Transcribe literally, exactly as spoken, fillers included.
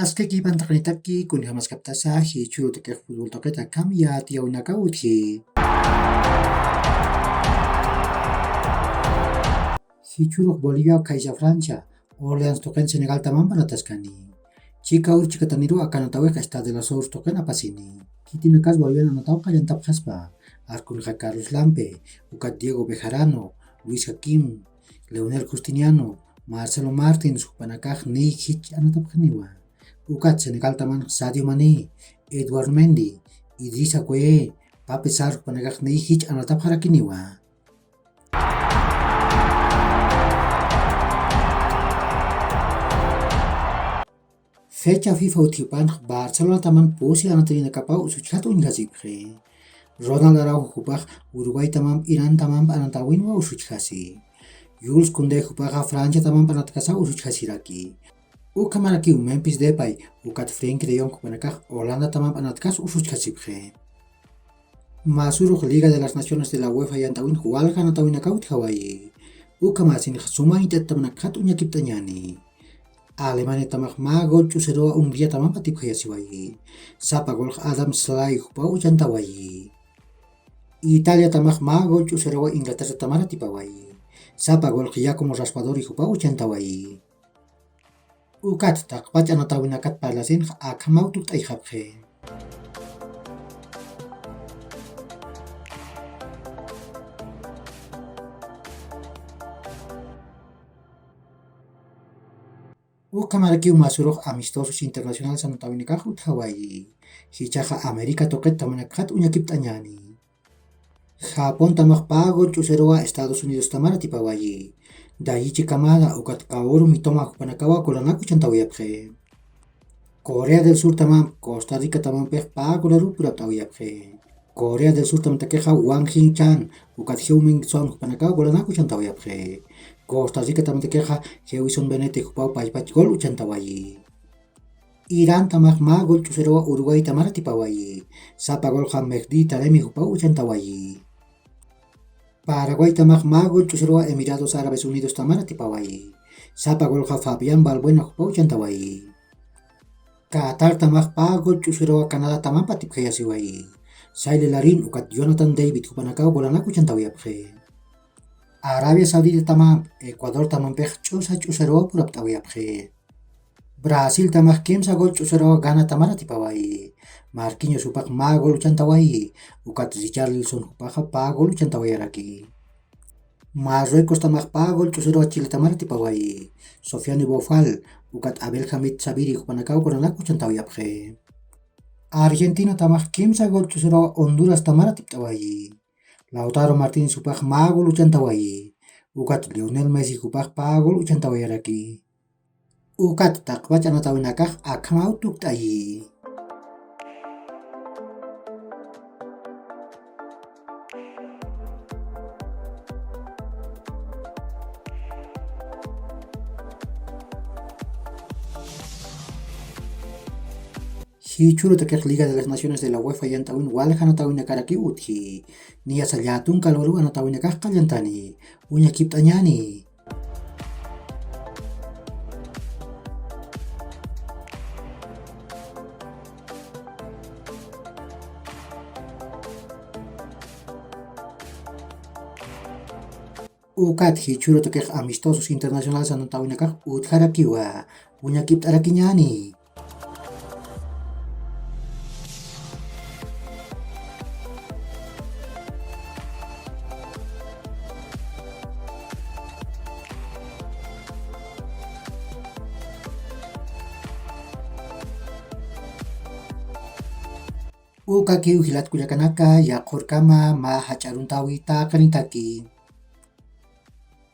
Askaki pantaqnitaki, kunjamaskaptasa jichhüru tuqix futbol tuqit akham yatiyäwinakaw utji. Jichhürux Bolivia khaysa Francia, Orleans tuqin Senegaltamamp anataskani. Chika ur chikataniru aka anatawix Stade de la Source tuqin apasini. Khitinakas Bolivian anataw qallantapxaspa, arkunxa Carlos Lampe, ukat Diego Bejarano, Luis Jaquín, Leonel Justiniano, Marcelo Martins, jupanakax niy jich anatapxaniwa. Ukat Senegaltaman Sadio Mané, Edouard Mendy, Idrissa Gueye, Pape Sarr jupanakax niy jich anatapxarakiniwa. Fecha FIFA utjipanx Barcelonataman pusi anatawinakapaw usuchjat uñjasipxi. Ronald Araujo jupax Uruguaytamamp Irantamamp anatawinwa usuchjasi. Jules Koundé jupaxa Franciatamamp anatkasaw usuchjasiraki. Ukhamarakiw Memphis Depay ukat Frenkie de Jong jupanakax Holandatamamp anatkas usuchjasipxi. Mä surux Liga de las Naciones de la UEFA yant'awinx walja anatawinakaw utjawayi. Ukhamäsinx suma int'atitamanakxat uñakipt'añäni. Alemaniatamax mä gol ch'usiruwa Hungriatamamp atipjayasiwayi. Sapa golx Adam Szalai jupaw uchantawayi. Italiatamax mä gol ch'usiruwa Inglaterratamar atipawayi. Sapa golx Giacomo Raspadori jupaw uchantawayi. Ukat taqpach anatawinakat parlasinx akhamaw tukt'ayxapxi. Ukhamarakiw mä surux amistosos internacionales anatawinakax utjawayi. Jichhaxa América tuqit tamanakxat uñakipt'añäni. Japontamax pä gol ch'usiruwa Estados Unidostamar atipawayi. Daichi Kamada ukat Kaoru Mitoma jupanakawa golanak uchantawayapxi. Corea del Surtamamp Costa Ricatamampix pä golaruw purapt'awayapxi. Corea del Surtamantakixa Hwang Hee-chan ukat Heung-min Son jupanakawa golanak uchantawayapxi. Costa Ricatamantakixa Hewison Bennett jupaw pachpach gol uchantawayi. Irantamax mä gol ch'usiruwa Uruguaytamar atipawayi. Sapa golxa Mehdi Taremi jupaw uchantawayi. Paraguaytamax mä gol ch'usiruwa Emiratos Árabes Unidostamar atipawayi. Sapa golxa Fabián Balbuena jupaw uchantawayi. Qatartamax pä gol ch'usiruwa Canadatamamp atipjayasiwayi. Sayle Larin ukat Jonathan David jupanakaw golanak uchantawayapxi. Arabia Sauditatamamp Ecuadortamampix ch'usa ch'usiruwa purapt'awayapxi. Brasiltamax kimsa gol ch'usiruwa Ghanatamar atipawayi. Marquinhos jupax mä gol uchantawayi. Ukat Richarlison jupaxa pä gol uchantawayaraki. Marruecostamax pä gol ch'usiruwa Chiletamar atipawayi. Sofiane Boufal ukat Abdelhamid Sabiri jupanakaw golanak uchantawayapxi. Argentinatamax kimsa gol ch'usiruwa Hondurastamar atipt'awayi. Lautaro Martínez jupax mä gol uchantawayi. Ukat Lionel Messi jupax pä gol uchantawayaraki. Ukat taqpach anatawinakax akhamaw tukt'ayi. Jichhüru tuqix Liga de las Naciones de la UEFA yant'awin walja anatawinakarakiw utji. Niyasa llätunka luwaruw anatawinakax qallantani. Uñakipt'añäni. Ukat jichhüru tuqix amistosos internacionales anatawinakax utjarakiwa. Uñakipt'arakiñäni. Ukakiw jilat kullakanaka, yaqhurkama mä jach'a aruntäwi taqinitaki.